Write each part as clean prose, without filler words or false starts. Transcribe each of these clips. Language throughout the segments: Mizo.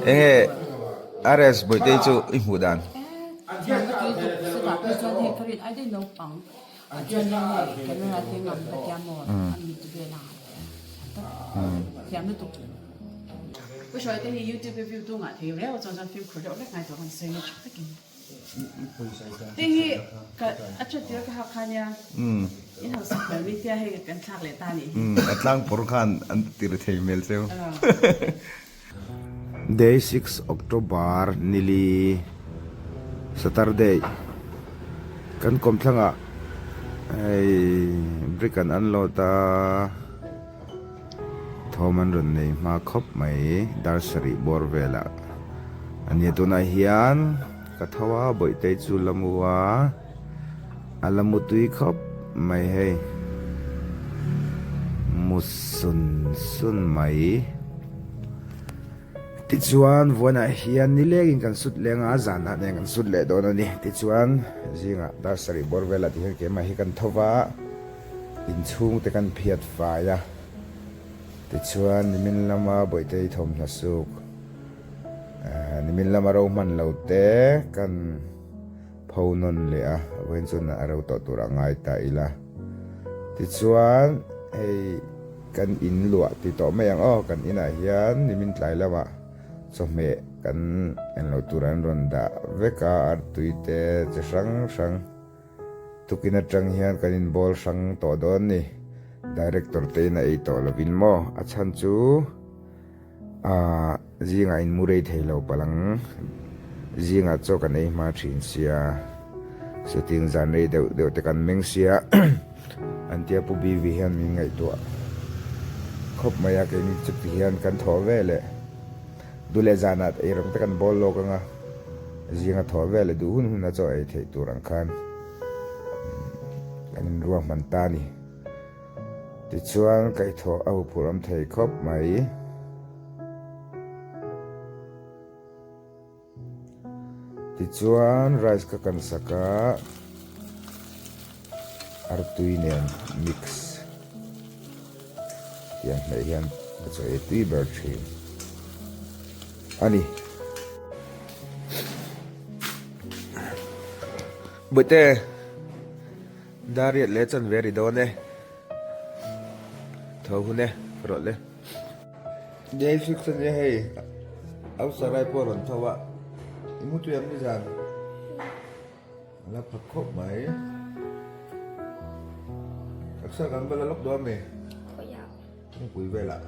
Enge RS Bawihtei chu i hmuh dan? A tlang pawr khan an ti ri thei hmel cheu. Day 6 October nili Saturday kan kawmthlangah hei brick an unload a thawm an rawn nei hma khawp mai dar sarih bawr velah a nia tunah hian ka tho a bawihte chu la mu a a la mu tui khawp mai hei mu sun sun mai. Tichuan, vuanah hian nilengin kan sut leng a, zanah nen kan sut leh dawn a ni. Tichuan, zingah dar sarih bawr velah ti hian keimah hi kan tho va, inchhungte kan phiat fai a. Tichuan, nimin lama Bawihtei thawmhnaw suk, nimin lama ro hman lo te kan pho nawn leh a, vawiin chuan a ro tawh tur a ngai ta ila. Tichuan, hei kan in luah ti tawh mai ang aw, kan inah hian nimin tlai lamah chawhmeh kan en loh tur an rawn dah vek a, artui te chi hrang hrang tukin atang hian kan inbawl hrang tawh dawn ni. Director te in a ei tawh lovin maw, a chhan chu. Aaa zingah in mu rei thei lo palh ang, zingah chaw kan ei hma thin sia, chutin zan rei deuh deuh te kan meng sia an tia Pu Bivi hian min ngaihtuah khawp mai a, keini chu ti hian kan thawh ve leh duh leh zanah ei rawng te kan bawl lawk ang a, zinga thawh ve leh duh hun hun a chaw ei theih tur ang khan kan inruahman ta a ni. Tichuan kaihthawh a huphurh awm thei khawp mai. Tichuan rice ka kan sak a, artui nen mix tiang hnaih hian ka chaw ei tui ber thin a ni. Bawihte. Dariat leh chanve a ri dawn e. Tho hun e, rawh le. Day 6 a nia hei, au sarai pawh a rawn tho a, i mu tui ang nizan? A la phat khawp mai. Taksa kan va la lawk dawn mi? Thingpui velah.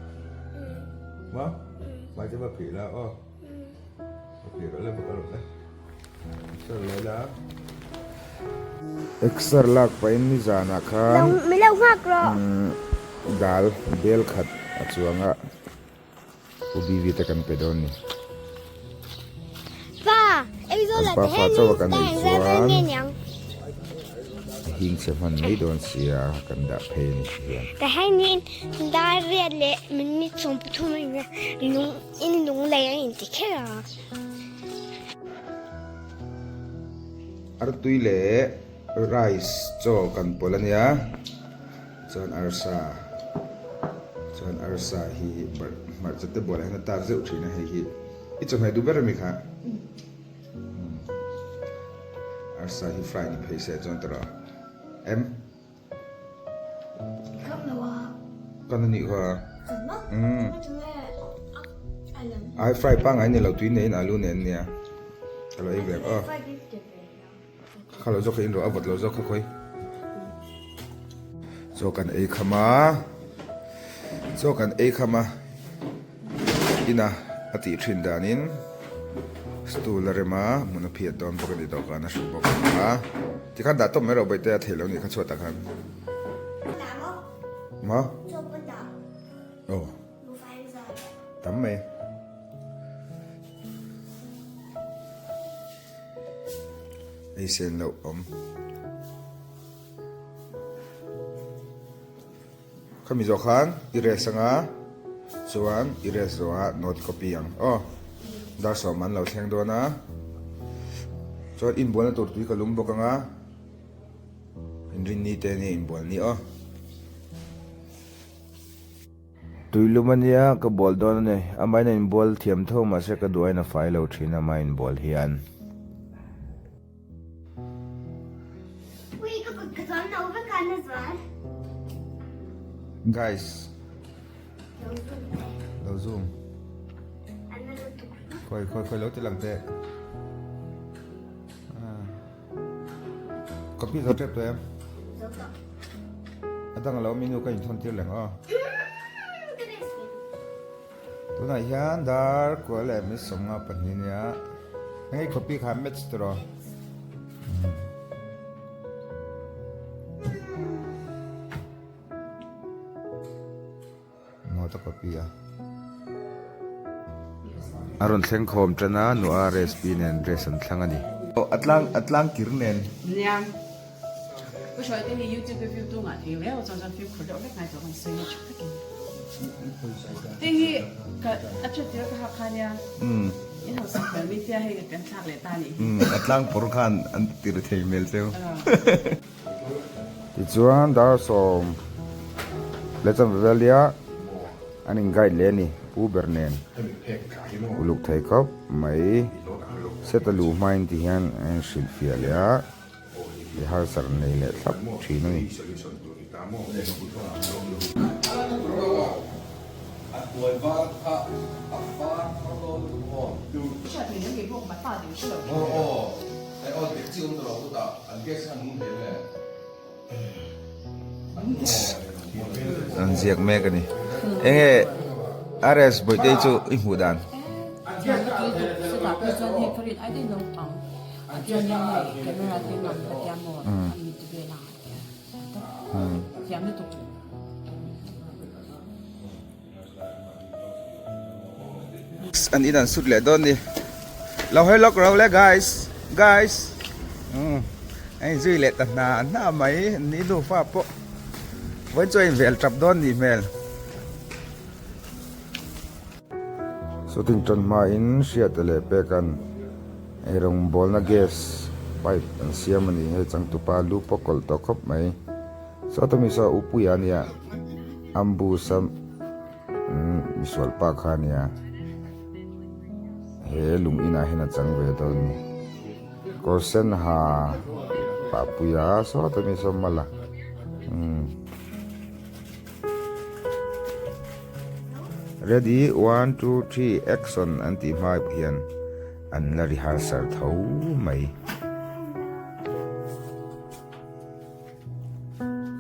Maw? Hmai chu va phih la aw. Va phih rawh le va kal rawh le. Exer leh la. Exer lak pahin nizanah khan dal bel khat a chuang a Pu BV te kan pe dawn ni. Kan pa fa chauh a kan ei chuan a hing chhe hman mai dawn sia kan dah phei a ni ti hian. Artui leh rice chaw kan pawlh a nia chuan arsa chuan arsa hi hmarcha te bualah hian a tak zeuh thin a hei hi i chawhmeh duh ber a mi kha arsa hi fry ni phei se chuan tawrh em. Kan a nih kha. Ai fry pangngai ni lo tui neiin alu nen nia. Ka lo ei ve ang aw. Kha lo zawk kha in rawh a vawt lo zawk kha khawi. Chaw kan ei kham a. Chaw kan ei kham a. Ina a tih thin danin stool a rem a hmun a phiat dawn bawk a ni dawhkan a hru bawk a tikhan dah tawp mai rawh bawihte a theih loh nih kha chhuatah khan maw aw tam mai. Ei sen loh awm. Khami zawh khan i rest anga chuan i rest zawhah note copy ang aw. Dar sawm an lo thleng dawn a chuan inbualna tur tui ka lum bawk anga inrinni te nia inbual ni aw. Tuilum a nia, ka bual dawn a ni. Amahin a inbual thiam tho mahse ka duain a fai lo thin amah inbual hian. Ui ka kut ka chuan no vek a na zual. Guys. Lo zoom teh. Lo zoom. A na lutuk. Khawi khawi khawi lo ti lang teh. Copy zo tep tawh em? Zo tawh. A dang alo menu ka inthawn tir leng aw. Tunah hian dar kual leh mi 52 nia. Hei copy kha match tur aw. Note a copy a. A rawn thleng khawm tan a, nu RSP nen dress an thlang a ni. A tlang a tlang kir nen. Nia. Pu Hruai te hi YouTube review tu ngah thei riau chuan chuan fimkhur deuh vek ngai tawh kan sawi a tha takin. Hei hi ka a that tir ka hak kha nia. In hausak hmel mi tia hei kan thlak leh ta nih hi. A tlang pawr khan an tir thei hmel cheu. Tichuan dar 10 leh chanve vel nia an in guide leh a ni pu ber nen uluk thei khawp mai set a luh hmain ti hian a in hrilh fiah leh a rehearsal nei leh thlap thin a ni. An ziak mek a ni. Enge RS Bawihte chu i hmuh dan? An in an sut leh dawn ni. Lo hawi lawk ro le guys guys umm a inzui leh ta hna hna mai ni nufa pawh vawiin chu a invel tap dawn nih hmel. Shooting tan hmain hriata leh pekan eirawngbawlna gas pipe an siam a ni hei changtupa lu pawh kawlh tawh khawp mai. Sawta mi saw Upuia a nia Ambush a misual pa kha a nia he lung inah hian a chang ve dawn a ni kawr sen ha Papuia sawta mi saw Mala umm ready one two three action an tih hma hian an la rehearsal tho mai.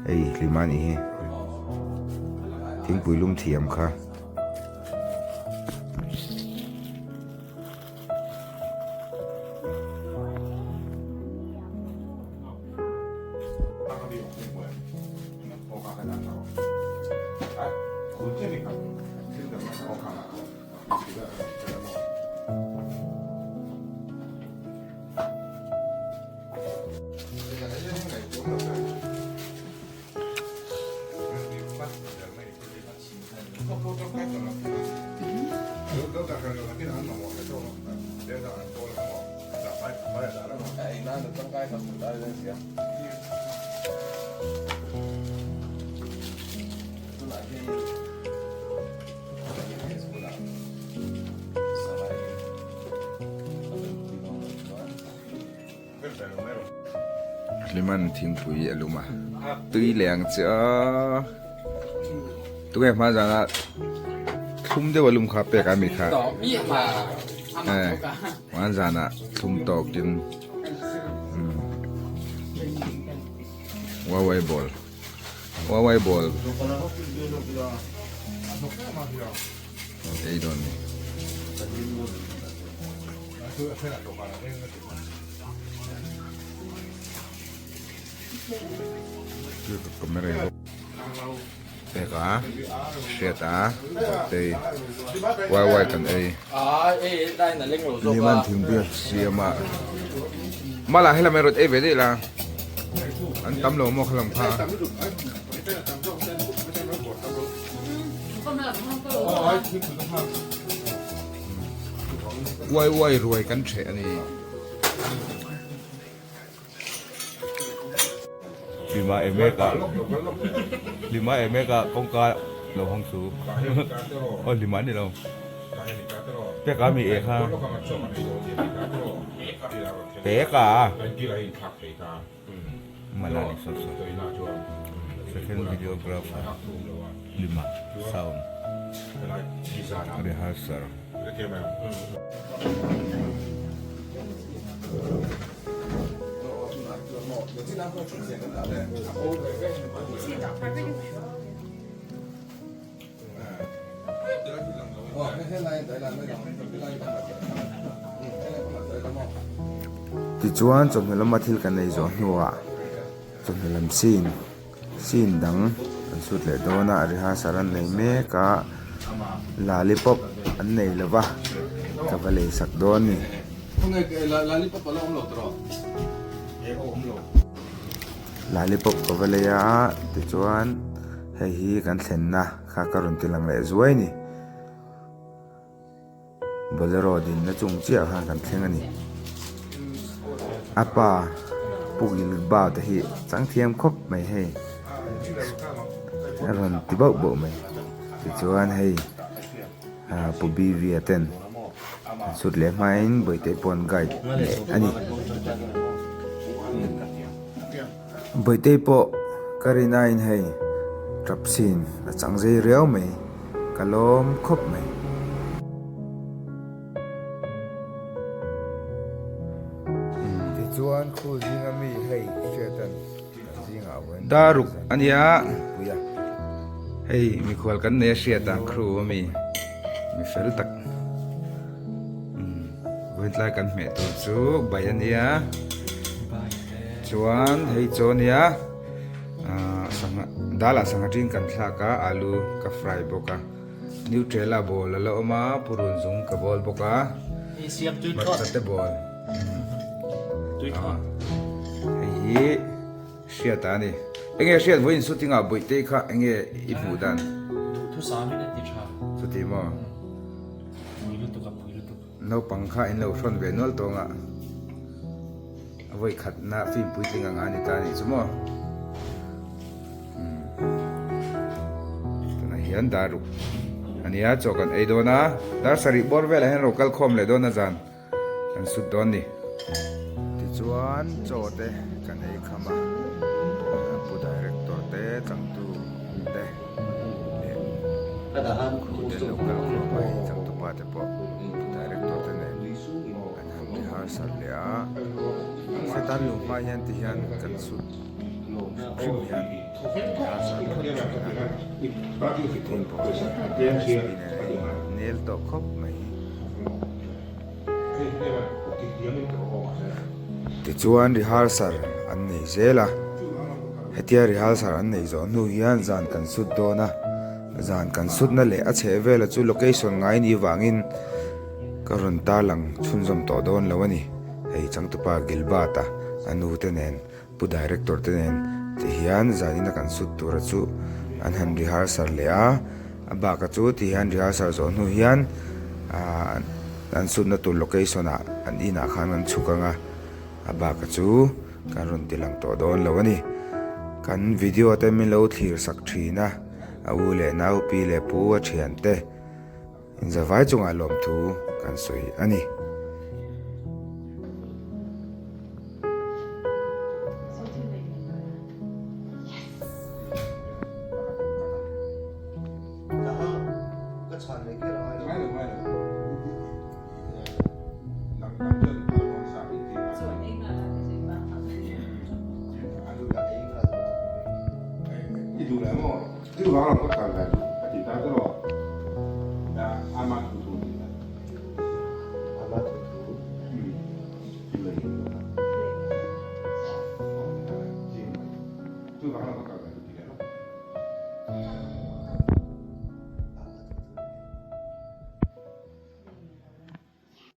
Hei hlima anih hi thingpui lum thiam kha. Hliman thingpui a lum a, tui leh ang che a, tunge hma zana thlum deuh a lum kha pek a mi kha hma zana thlum tawkin wawai ball wawai ball ei dawn ni. Pek a hriat a tei wai wai kan ei liman thingpui a siam a mala helam erawh ei ve daih la an tam lo maw khalam kha. Uai uai ruai kan ṭheh a ni. Hlima Emeka Hlima Emeka kawngka. Lo hawng su. Aw hlima ani lo. Peka mi e kha. Peka. Malani so so. Second videographer. Hlima sound. Rehearsal. Tichuan chawhnu lama thil kan ei zawh hnuah chawhnu lam scene scene dang an shoot leh dawn a rehearsal an nei mek a lollipop an nei lo va ka va lei sak dawn a ni. Lollipop ka va lei a tichuan hei hi kan thlenna kha ka rawn ti lang leh zuai a ni. Bolero dinna chung chiah khan kan thleng a ni. A pa Pu Gilbert te hi chang thiam khawp mai hei a rawn ti bauh bauh mai tichuan hei Pu Bivia ten an sut leh hmain Bawihte pawh an guide leh a ni. Bawihte pawh ka rin aiin hei tap sin a chang zei riau mai ka lawm khawp mai. Tichuan khu zinga mi hei hriatan kan zingah vawiin Daruk a nia hei mikhual kan nei a hriat a crew a mi mi fel tak vawiin tlai kan hmeh tur chu bai a nia chuan hei chaw a nia sangha dal ah sangha ṭin kan thlak a alu ka fry bawk a. Nutrela bawl a la awm a, purun zung ka bawl bawk a, hmarcha te bawl hei hi hriat a ni. Enge hriat vawiin shooting ah Bawihte kha enge i hmuh dan? Duhthusam in a ti tha. Chuti maw? Pui lutuk a pui lutuk. Naupang kha in lo hrawn ve nual tawng a, a vawi khatna film puitling ang a ni ta a nih chu maw? Tunah hian dar ruk a nia chaw kan ei dawn a, dar sarih bawr velah hian ro kal khawm leh dawn a zan kan sut dawn a ni. Tichuan chaw te kan ei kham a, pu director te changtu te leh khu te lo kal khawm a hei changtupa te pawh pu director te nen an han rehearsal leh a, setan luh hma hian ti hian kan sut. Hrim hian nel tawh khawp mai. Tichuan rehearsal an nei zel a, hetia rehearsal an nei zawh hnu hian zan kan sut dawn a, zan kan sutna leh a chheh vela chu location ngai ni vangin ka rawn tarlang chhunzawm tawh dawn lo a ni. Hei changtupa Gilbert-a a nu te nen Pu Director te nen ti hian zanin a kan sut tura chu an han rehearsal leh a, a baka chu ti hian rehearsal zawh hnu hian ahh an sutna tur location ah an inah khan an chhuk ang a, a baka chu kan rawn ti lang tawh dawn lo a ni. Kan video te min lo thlir sak thin a, a u leh nau pi leh pu a thian te. Inzavai chungah lawmthu kan sawi a ni.